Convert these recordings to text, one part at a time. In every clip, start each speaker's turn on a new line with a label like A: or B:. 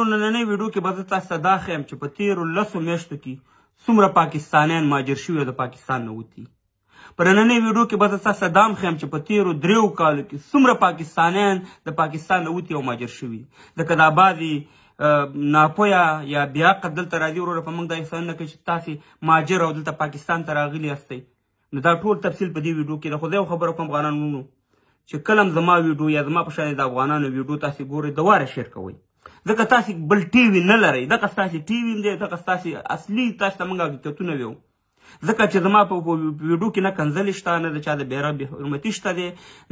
A: وروڼو، نننۍ ویډیو کې به زه تاسو ته دا ښیم چې په تېرو 10 میاشتو کې څومره پاکستانیان مهاجر شوي او د پاکستان نه وتي. په نننۍ ویډیو کې به زه تاسو ته دا هم ښیم چې په تېرو 3 کالو کې څومره پاکستانیان د پاکستان نه وتي او مهاجر شوي. ځکه دا بعضې ناپوهه یا بې عقل دلته راځي وروره، په موږ دا احسانونه کوي چې تاسې مهاجر او دلته پاکستان ته راغلي یاستئ. نو دا ټول تفصیل په دې ویډیو کې ده. خو زه یو خبره کوم افغانانو وروڼو، چې کله هم زما ویډیو یا زما په شان د افغانانو ویډیو تاسې ګورئ، دواره share کوئ، ځکه تاسې بل ټي وي نه لرئ. دغه ستاسې ټي وي هم دی، دغه ستاسې اصلي تاسې ته موږ حقیقتونه ویو. ځکه چې زما په ویډیو کې نه کنځلې شته، نه د چا د بیرغ بې حرمتي شته دی،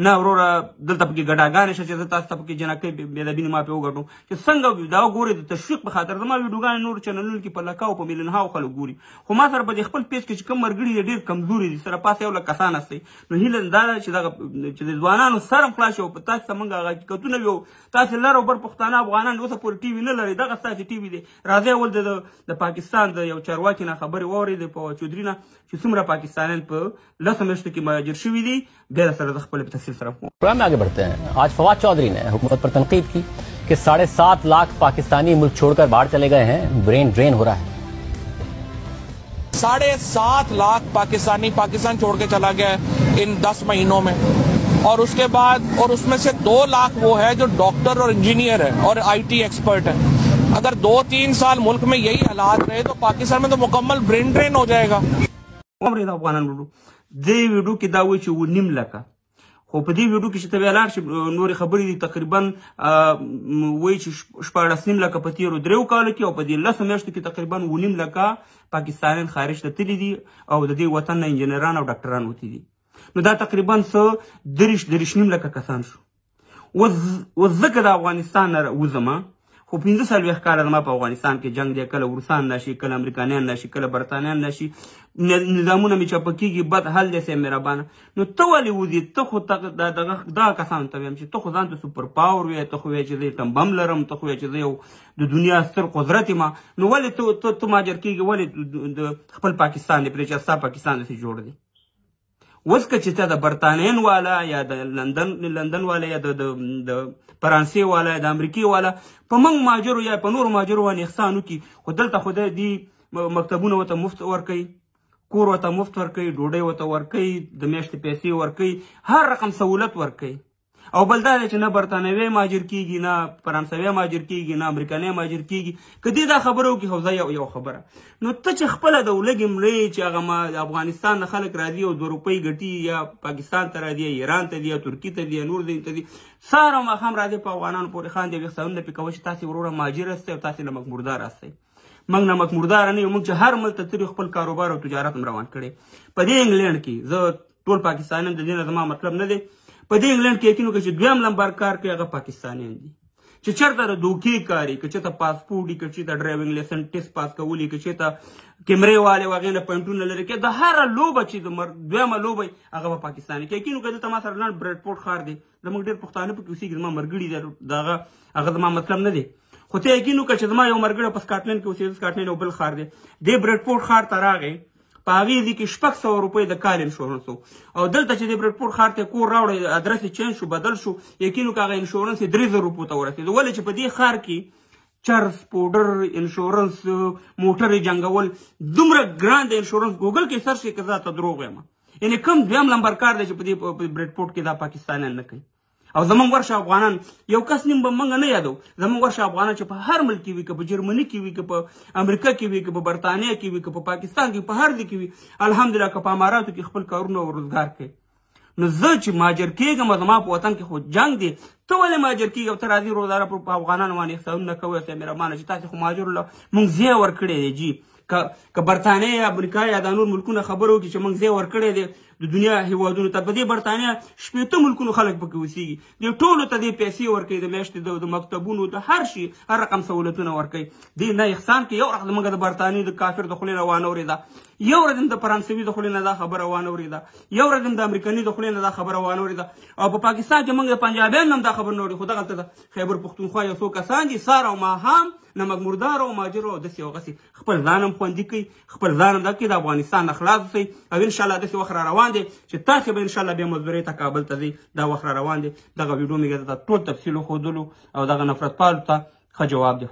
A: نه وروره دلته پکې ګډاګانې شته چې زه تاسو ته پکې جنکۍ بې ادبي ما پرې وګټو. چې څنګه دا وګورئ د تشویق په خاطر زما ویډیوګانې نور چینلونو کې په لکاو په میلیونهاو خلک ګوري، خو ما سره په دې خپل پیج کې چې کوم ملګري دي ډېر کمزوري دي، سره پاسه یو لک کسان هستئ. نو هیله دا ده چې دغه چې د ځوانانو سر هم خلاص شي او تاسو ته موږ هغه حقیقتونه ویو. تاسې لر او بر پښتانه افغانان اوسه پورې ټي وي نه لرئ، دغه ستاسې ټي وي دی. راځئ اول د پاکستان د یو چارواکي نه خبرې واورئ، د فواد چودري نه، چې څومره پاکستانیان په 10 میاشتو کې مهاجر شوي دي. بیا سره زه خپل تفصیل سره
B: پروگرام میں آگے بڑھتے ہیں. آج فواد چودھری نے حکومت پر تنقید کی کہ 7.5 لاکھ پاکستانی ملک چھوڑ کر باہر چلے گئے ہیں، برین ڈرین ہو رہا ہے.
C: 7.5 لاکھ پاکستانی پاکستان چھوڑ کے چلا گیا ہے ان 10 مہینوں میں، اور اس کے بعد اور اس میں سے 2 لاکھ وہ ہے جو ڈاکٹر اور انجینئر ہے اور I T expert ہے. اگر 2-3 سال ملک میں یہی حالات رہے تو پاکستان میں تو مکمل برین ڈرین ہو جائے گا.
A: عمر د افغانانو وروڼو، دې ویډیو کې دا وایي چې 7.5 لکه، خو په دې ویډیو کې چې ته بیا لاړ شې نورې خبرې دي. تقریبا وایي چې 16.5 لکه په تېرو 3 کالو کې او په دې 10 میاشتو کې تقریبا 7.5 لکه پاکستانیان خارج ته تللي دي او د دې وطن نه انجینران او ډاکټران وتي دي. نو دا تقریبا څه 23.5 لکه کسان شو. اوس ځکه د افغانستان نه وځم، خو 45 کاله زما په افغانستان کې جنګ دی، کله روسان راشي، کله امریکانیان راشي، کله برتانیان راشي، نظامونه مې چپه کېږي، بد حل دی صاحب مهربانه. نو ته ولې وځې؟ ته خو دغه کسانو ته وایم چې ته خو ځان ته super power وې، ته خو وایې چې زه atom bomb لرم، ته خو وایې چې زه یو د دنیا ستر قدرت یم، نو ولې ته مهاجر کېږي؟ ولې د خپل پاکستان دی پرې چې ستا پاکستان داسې جوړ دی؟ اوس که چې ته د برتانین والا یا د لندن والا یا د فرانسې والا یا د امریکې والا په موږ مهاجرو یا په نورو مهاجرو باندې احسان وکړي، خو دلته خدای دې مکتبونه ورته مفت ورکوي، کور ورته مفت ورکوي، ډوډۍ ورته ورکوي، د میاشتې پیسې ورکوي، هر رقم سهولت ورکوي. او بل دا دی چې نه برتانوی مهاجر کېږي، نه فرانسوی مهاجر کېږي، نه امریکانی مهاجر کېږي. که دې دا خبره وکړي خو زه یو خبره، نو ته چې خپله د ولږې مړې چې هغه ما د افغانستان نه خلک راځي او 2 روپۍ ګټي، یا پاکستان ته راځي، یا ایران ته ځي، یا ترکي ته ځي، یا نور ځایونو ته ځي، سهار او ماښام راځي په افغانانو پورې خاندي او احسانونه پرې کوي چې تاسې وروره مهاجر یاستئ او تاسې نمک مردار یاستئ. موږ نمک مردار نه یو، موږ چې هر ملک ته تللي خپل کاروبار او تجارت هم روان کړی. په دې انګلینډ کې زه ټول پاکستانیان د دې نه زما مطلب نه دی، په دې انګلینډ کې یقین وکړئ چې دویم لمبر کار کوي هغه پاکستانیان دي، چې چېرته د دوکې کاري، که چېرته پاسپورټ وي، که چېرته driving licence test pass کولي، که چېرته کیمرې والې او هغې نه پوینټونه لري، که د هره لوبه چې د دویمه لوبه وي هغه به پاکستاني کوي. یقین وکړئ دلته ما سره لنډ برېډپورټ ښار دی، زموږ ډېر پښتانه پکې اوسېږي، زما ملګري دي، هغه زما مطلب نه دی، خو ته یقین وکړه چې زما یو ملګری په سکاټلنډ کې اوسېده، سکاټلنډ یو بل ښار دی، دې برېډپورټ ښار ته راغی، په هغې ځای کې 600 روپۍ د کال انشورنس و، او دلته چې د برېډپورټ ښار ته کور راوړی، ادرس یې change شو، بدل شو، یقین وکړه هغه انشورنس یې 3000 روپو ته ورسېد. ولې چې په دې ښار کې چرس، پوډر، انشورنس، موټر یې جنګول دومره ګران دی انشورنس، ګوګل کې search کړئ که زه ته دروغ وایم، یعنې کوم دویم لمبر کار دی چې په دې برېډپورټ کې دا پاکستانیان نه کوي. او زمونږ ورشه افغانان یو کس نیم به موږ نه یادو، زمونږ ورشه افغانان چې په هر ملک کې وي، که په جرمني کې وي، که په امریکا کې وي، که په برتانیا کې وي، که په پاکستان کې، په هر ځای کې وي، الحمدلله که په اماراتو کې خپل کارونه او روزګار کوي. نو زه چې مهاجر کېږم زما په وطن کې خو جنګ دی، ته ولې مهاجر کېږې او ته راځې روزګار په افغانانو باندې احسانونه کوې؟ صاحب مهربانه چې تاسې خو مهاجرو له موږ ځای ورکړی دی جي. که برتانیا یا امریکا یا دا نور ملکونه خبرو وکړي چې موږ ځای ورکړی دی د دنیا هیوادونو ته، په دې برتانیا 60 ملکونو خلک پکې اوسېږي، دې ټولو ته دې پیسې ورکوي، د میاشتې د مکتبونو د هر شي هر رقم سهولتونه ورکوي. دې نه احسان کوي. یو ورځ زموږ د برتانیې د کافر د خولې نه وانه ورېده، یو ورځ هم د فرانسوي د خولې نه دا خبره وانه ورېده، یو ورځ هم د امریکاني د خولې نه دا خبره وانه ورېده. او په پاکستان کې موږ د پنجابیانو هم دا خبره نه اوري، خو دغلته د خیبر پښتونخوا یو څو کسان دي سار او ماښام نمک مردار او مهاجر او داسې او هغسې خپل ځان هم خوندي کوي، خپل ځان هم دا کوي، د افغانستان نه خلاص اوسئ. او انشاءالله داسې وخت را روان دی چې تاسې به انشاءالله بیا مزدورۍ ته کابل ته ځئ، دا وخت را روان دی. دغه ویډیو مې درته ټول تفصیل وښودلو او دغه نفرتپالو ته ښه جواب دی.